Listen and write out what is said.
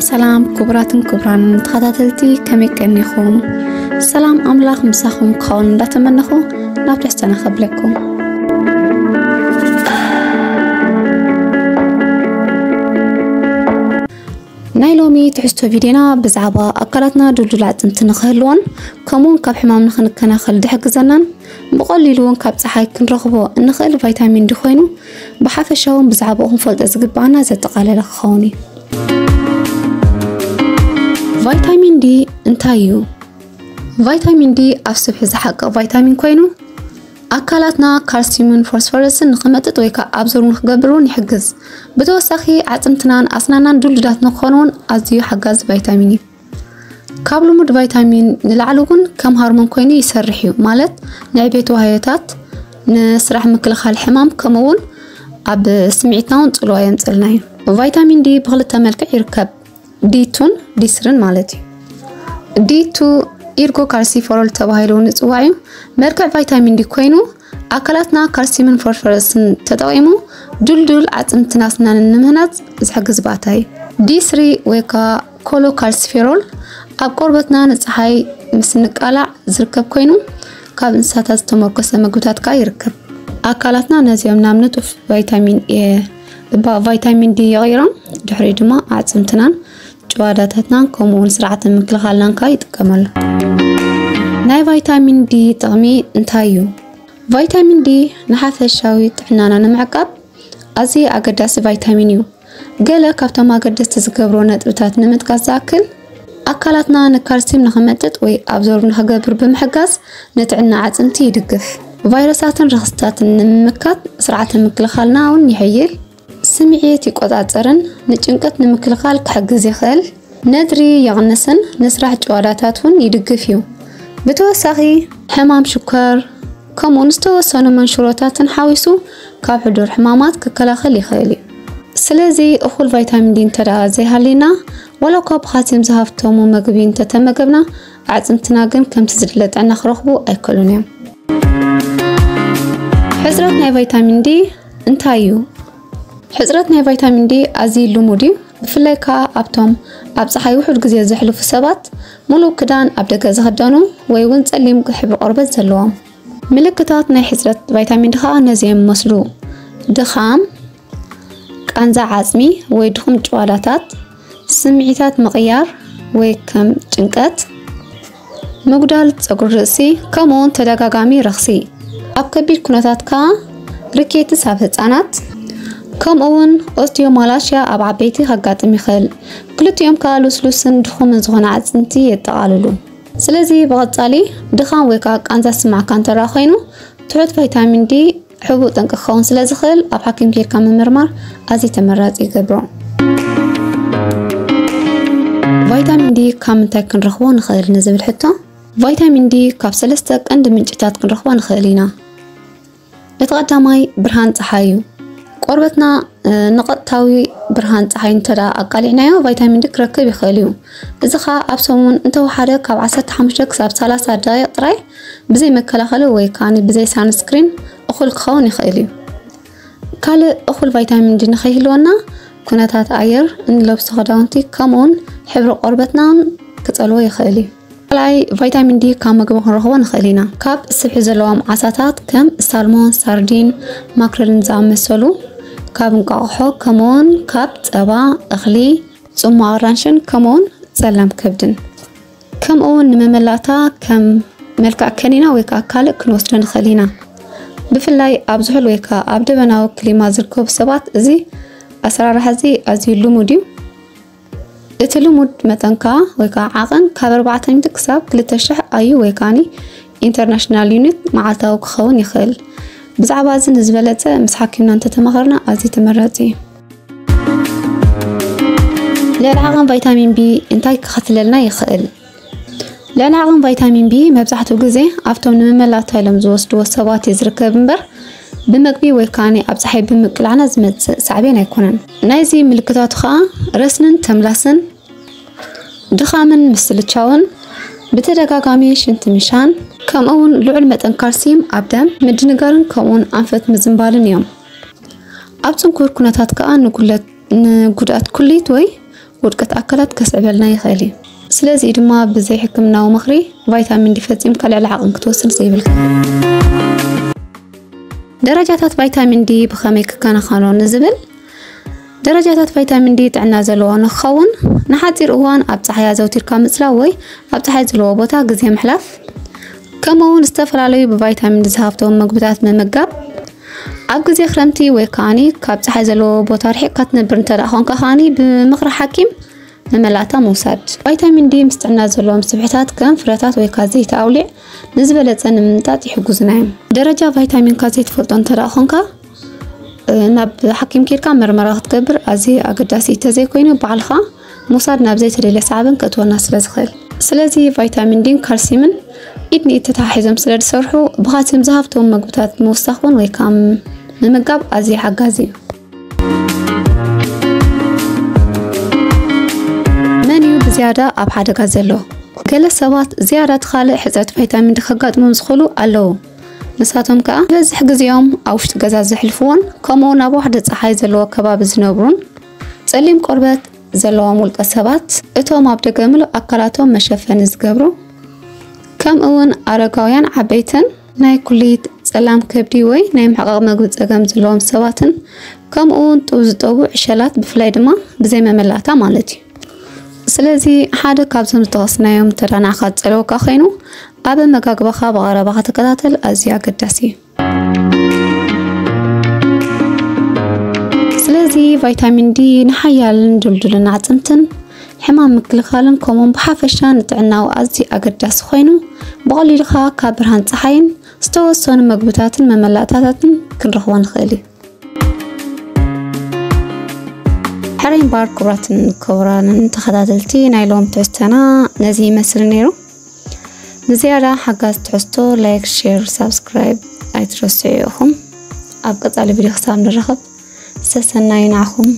ሰላም ክቡራትን ክቡራን ተኸታተልቲ፣ ከመይ ቀኒኹም? ሰላም ኣምላኽ ምሳኹም ክኸውን እንዳተመነኹ ናብ ትሕዝቶና ከብለኩም። ናይ ሎሚ ትሕዝቶ ቪድዮና ብዛዕባ ኣካላትና ድልዱል ኣዕጽምቲ ንኽህልዎን ከምኡውን ካብ ሕማም ንኽንከናኸል ዝሕግዘናን ብቐሊሉ እውን ካብ ጸሓይ ክንረኽቦ እንኽእል ቫይታሚን ዲ ኮይኑ፣ ብሓፈሻ እውን ብዛዕባኡ ክንፈልጦ ዝግባኣና ዘጠቓለለ ክኸውን እዩ። ቫይታሚን ዲ እንታይ እዩ? ቫይታሚን ዲ ኣብ ስብሒ ዝሓቅቕ ቫይታሚን ኮይኑ፣ ኣካላትና ካልሲዩምን ፎስፈረስን ንኽመጥጥ ወይ ከዓ ኣብዞር ንኽገብር እውን ይሕግዝ። ብተወሳኺ ኣዕጽምትናን ኣስናናን ድልዱላት ንክኾኑ እውን ኣዝዩ ሓጋዚ ቫይታሚን እዩ። ካብ ልሙድ ቫይታሚን ንላዕሊ እውን ከም ሃርሞን ኮይኑ ይሰርሕ እዩ። ማለት ንዕቤት ዋህዮታት፣ ንስራሕ ምክልኻል ሕማም፣ ከምኡ እውን ኣብ ስምዒትና እውን ጽልዋ የምጽልና እዩ። ቫይታሚን ዲ ብኽልተ መልክዕ ይርከብ። ዲ ቱን ዲ ስሪን ማለት እዩ። ዲ ቱ ኢርጎካልሲፈሮል ተባሂሉ እውን ይጽዋዕ እዩ። መልክዕ ቫይታሚን ዲ ኮይኑ ኣካላትና ካልሲዩምን ፎስፈረስን ተጠቒሙ ድልዱል ኣዕጽምትን ኣስናንን ንምህናጽ ዝሕግዝ ባእታ እዩ። ዲ ስሪ ወይ ከዓ ኮሎካልሲፌሮል ኣብ ቆርበትና ንፀሓይ ምስ እንቃላዕ ዝርከብ ኮይኑ፣ ካብ እንስሳታት ዝተመርኮሰ ምግብታት ከዓ ይርከብ። ኣካላትና ነዚኦም ናብ ንጡፍ ቫይታሚን ኤ እባ ቫይታሚን ዲ ይቕይሮም። ድሕሪኡ ድማ ኣዕጽምትናን ጭዋዳታትናን ከምኡ እውን ስርዓተ ምክልኻልናን ከዓ ይጥቀመሉ። ናይ ቫይታሚን ዲ ጥቕሚ እንታይ እዩ? ቫይታሚን ዲ ንሓፈሻዊ ጥዕናና ንምዕቃብ ኣዝዩ ኣገዳሲ ቫይታሚን እዩ። ገለ ካብቶም ኣገደስቲ ዝገብሮ ነጥብታት ንምጥቃስ ዝኣክል፣ ኣካላትና ንካልሲየም ንኽመጥጥ ወይ ኣብዞርብ ንኽገብር ብምሕጋዝ ንጥዕና ኣዕጽምቲ ይድግፍ። ቫይረሳትን ረኽስታትን ንምምካት ስርዓተ ምክልኻልና እውን ይሕይል። ስምዒት ይቆጻጸርን ንጭንቀት ንምክልኻል ክሕግዝ ይኽእል። ነድሪ ይቕንስን ንስራሕ ጭዋዳታት እውን ይድግፍ እዩ። ብተወሳኺ ሕማም ሽኮር ከምኡ ንዝተወሰኑ መንሽሮታትን ሓዊሱ ካብ ሕዱር ሕማማት ክከላኸል ይኽእል እዩ። ስለዚ እኹል ቫይታሚን ዲ እንተ ደኣ ዘይሃልዩና፣ ዋላ እኳ ብኻልሲየም ዝሃብተሙ መግቢ እንተተመገብና፣ ኣዕጽምትና ግን ከምቲ ዝድለ ጥዕና ክረኽቡ ኣይክእሉን እዮም። ሕጽረት ናይ ቫይታሚን ዲ እንታይ እዩ? ሕጽረት ናይ ቫይታሚን ዲ ኣዝዩ ልሙድ እዩ፣ ብፍላይ ከኣ ኣብቶም ኣብ ጸሓይ ውሑድ ግዜ ዘሕልፉ ሰባት፣ ምሉእ ክዳን ኣብ ደገ ዝኽደኑ ወይ እውን ጸሊም ሕብሪ ቆርበት ዘለዎም። ምልክታት ናይ ሕጽረት ቫይታሚን ዲ ከኣ ነዚ እዮም ዝመስሉ። ድኻም፣ ቃንዛ ዓጽሚ ወይ ድኹም ጭዋዳታት፣ ስምዒታት ምቕያር ወይ ከም ጭንቀት፣ ምጉዳል ጸጉሪ ርእሲ፣ ከምኡውን ተደጋጋሚ ረኽሲ። ኣብ ከቢድ ኩነታት ከኣ ሪኬትስ ኣብ ህጻናት፣ ከምኡውን ኦስቲዮማላሽያ ኣብ ዓበይቲ ከጋጥም ይኽእል። ክልቲኦም ከኣ ልስሉስን ድኹምን ዝኾነ ኣዕጽምቲ የጠቓልሉ። ስለዚ ብቐጻሊ ድኻም ወይ ከኣ ቃንዛ ዝስማዓካ እንተ ደኣ ኮይኑ፣ ትሑት ቫይታሚን ዲ ሕቡእ ጠንቂ ክኸውን ስለ ዝኽእል፣ ኣብ ሓኪም ኬድካ ምምርማር ኣዝዩ ተመራጺ ይገብሮ። ቫይታሚን ዲ ካብ ምንታይ ክንረኽቦ ንኽእል ንዝብል ሕቶ፣ ቫይታሚን ዲ ካብ ሰለስተ ቀንዲ ምንጭታት ክንረኽቦ ንኽእል ኢና። እቲ ቀዳማይ ብርሃን ጸሓይ እዩ። ቆርበትና፣ እ፣ ንቐጥታዊ ብርሃን ጸሓይ እንተ ደኣ ኣቃሊዕናዮ፣ ቫይታሚን ዲ ክረክብ ይኽእል እዩ። እዚ ኸኣ ኣብ ሰሙን እንተወሓደ ካብ ዓሰርተ ሓሙሽተ ክሳብ ሰላሳ ደቂቕ ጥራይ ብዘይ መከላኸሊ ወይ ከኣ ብዘይ ሳንስክሪን እኹል ክኸውን ይኽእል እዩ። ካልእ እኹል ቫይታሚን ዲ ንኸይህልወና፣ ኩነታት ኣየር፣ እንለብሶ ክዳውንቲ፣ ከምኡውን ሕብሪ ቆርበትናን ክጸልዎ ይኽእል እዩ። ካልኣይ፣ ቫይታሚን ዲ ካብ መግቢ ክንረኽቦ ንኽእል ኢና። ካብ ስብሒ ዘለዎም ዓሳታት ከም ሳልሞን፣ ሳርዲን፣ ማክረልን ዝኣመሰሉ፣ ካብ እንቋቑሖ፣ ከምኡውን ካብ ጸባ፣ እኽሊ፣ ጽሟቕ ኣራንሽን፣ ከምኡውን ጸላም ከብድን። ከምኡውን ንመመላእታ ከም መልክዕ ከኒና ወይ ከኣ ካልእ ክንወስዶ ንኽእል ኢና። ብፍላይ ኣብ ዝሑል ወይ ከኣ ኣብ ደበናዊ ክሊማ ዝርከቡ ሰባት እዚ ኣሰራርሓ እዚ ኣዝዩ ልሙድ እዩ። እቲ ልሙድ መጠን ከኣ ወይ ከኣ ዓቐን ካብ ኣርባዕተ ሚእቲ ክሳብ ክልተ ሽሕ ኣዩ ወይ ከኣ ኢንተርናሽናል ዩኒት መዓልታዊ ክኸውን ይኽእል። ብዛዕባ እዚ ንዝበለጸ ምስ ሓኪምና እንተተማኸርና ኣዝዩ ተመራጺ እዩ። ልዕሊ ዓቐን ቫይታሚን ቢ እንታይ ክኸትለልና ይኽእል? ልዕሊ ዓቐን ቫይታሚን ቢ መብዛሕትኡ ግዜ ኣብቶም ንመመላእታ ኢሎም ዝወስድዎ ሰባት እዩ ዝርከብ እምበር፣ ብመግቢ ወይ ከኣ ኣብ ጸሓይ ብምቅላዕና ዝመጽእ ሳዕቤን ኣይኮነን። ናይዚ ምልክታቱ ከኣ ረስንን ተምላስን፣ ድኻምን ምስልቻውን፣ ብተደጋጋሚ ሽንቲ ምሻን፣ ከምኡውን ልዑል መጠን ካልሲየም ኣብ ደም፣ ምድንጋርን ከምኡውን ኣንፈት ምዝንባልን እዮም። ኣብ ጽንኩር ኩነታት ከኣ ንጉለት-፣ ንጉድኣት ኩሊት ወይ ውድቀት ኣካላት ከስዕበልና ይኽእል እዩ። ስለዚ ድማ ብዘይ ሕክምናዊ ምኽሪ ቫይታሚን ዲ ፈጺምካ ልዕሊ ዓቕን ክትወስድ ዘይብልካ። ደረጃታት ቫይታሚን ዲ ብኸመይ ክከናኸኖ ንዝብል፣ ደረጃታት ቫይታሚን ዲ ጥዕና ዘለዎ ንክኸውን ንሓፂር እዋን ኣብ ፀሓይ ኣዘውቲርካ ምፅላው ወይ ኣብ ፀሓይ ዘለዎ ቦታ ግዜ ምሕላፍ፣ ከምኡ እውን ዝተፈላለዩ ብቫይታሚን ዲ ዝሃፍተሙ ምግብታት ምምጋብ፣ ኣብ ግዜ ክረምቲ ወይ ከዓኒ ካብ ፀሓይ ዘለዎ ቦታ ርሒቕካ ትነብር እንተ ደኣ ኾንካ ከዓኒ ብምኽሪ ሓኪም መመላእታ ምውሳድ። ቫይታሚን ዲ ምስ ጥዕና ዘለዎም ስብሕታት ከም ፍረታት ወይ ከዓ ዘይቲ ኣውሊዕ ንዝበለፀ ንምምጣጥ ይሕጉዝና እዮም። ደረጃ ቫይታሚንካ ዘይትፈልጦ እንተ ደኣ ኾንካ ናብ ሓኪም ኬድካ መርመራ ክትገብር ኣዝዩ ኣገዳሲ እዩ። ተዘይኮይኑ ባዕልኻ ምውሳድ ናብ ዘይተደልየ ሳዕብን ከእትወና ስለ ዝኽእል። ስለዚ ቫይታሚን ዲን ካልሲምን ኢድ ንኢድ ተተሓሒዞም ስለ ዝሰርሑ ብኻልሲም ዝሃፍቶም ምግብታት ምውሳኽ እውን ወይ ከዓ ምምጋብ ኣዝዩ ሓጋዚ እዩ። መን እዩ ብዝያዳ ኣብ ሓደጋ ዘሎ? ገለ ሰባት ዝያዳ እቲ ካልእ ሕፅረት ቫይታሚን ዲ ከጋጥሞም ዝኽእሉ ኣለዉ። ንሳቶም ከዓ ዝበዝሕ ግዜኦም ኣብ ውሽጢ ገዛ ዘሕልፍዎን ከምኡ እውን ኣብ ዋሕዲ ፀሓይ ዘለዎ ከባቢ ዝነብሩን ጸሊም ቆርበት ዘለዎም ውልቀ ሰባት፣ እቶም ኣብ ደገ ምሉእ ኣካላቶም መሸፈኒ ዝገብሩ፣ ከምኡ እውን ኣረጋውያን ዓበይትን ናይ ኩሊት ጸላም ከብዲ ወይ ናይ ምሕቃቕ መግቢ ጸገም ዘለዎም ሰባትን ከምኡ እውን ጡብ ዝጠቡ ዕሸላት ብፍላይ ድማ ብዘይ መመላእታ ማለት እዩ። ስለዚ ሓደ ካብዞም ዝጠቐስናዮም ተዳናዕካ ዝጸለወካ ኮይኑ ኣብ ኣመጋግባኻ ብቐረባ ክትከታተል ኣዝዩ ኣገዳሲ እዩ። ስለዚ ቫይታሚን ዲ ንሓያልን ድልዱልን ኣዕፅምትን ሕማም ምክልኻልን ከምኡውን ብሓፈሻ ንጥዕናዊ ኣዝዩ ኣገዳሲ ኮይኑ ብቐሊልኻ ካብ ብርሃን ፀሓይን ዝተወሰኑ መግብታትን መመላእታታትን ክንረኽቦ ንኽእል እዩ። ሕራይ እምበኣር ክቡራትን ክቡራንን ተኸታተልቲ ናይ ሎም ትሕዝቶና ነዚ ይመስል ነይሩ። ንዝያዳ ሓጋዝ ትሕዝቶ ላይክ፣ ሼር፣ ሳብስክራይብ ኣይትረስዑ ኢኹም። ኣብ ቀጻሊ ቪድዮ ክሳብ ንራኸብ ሰሰናዩ ንዓኹም።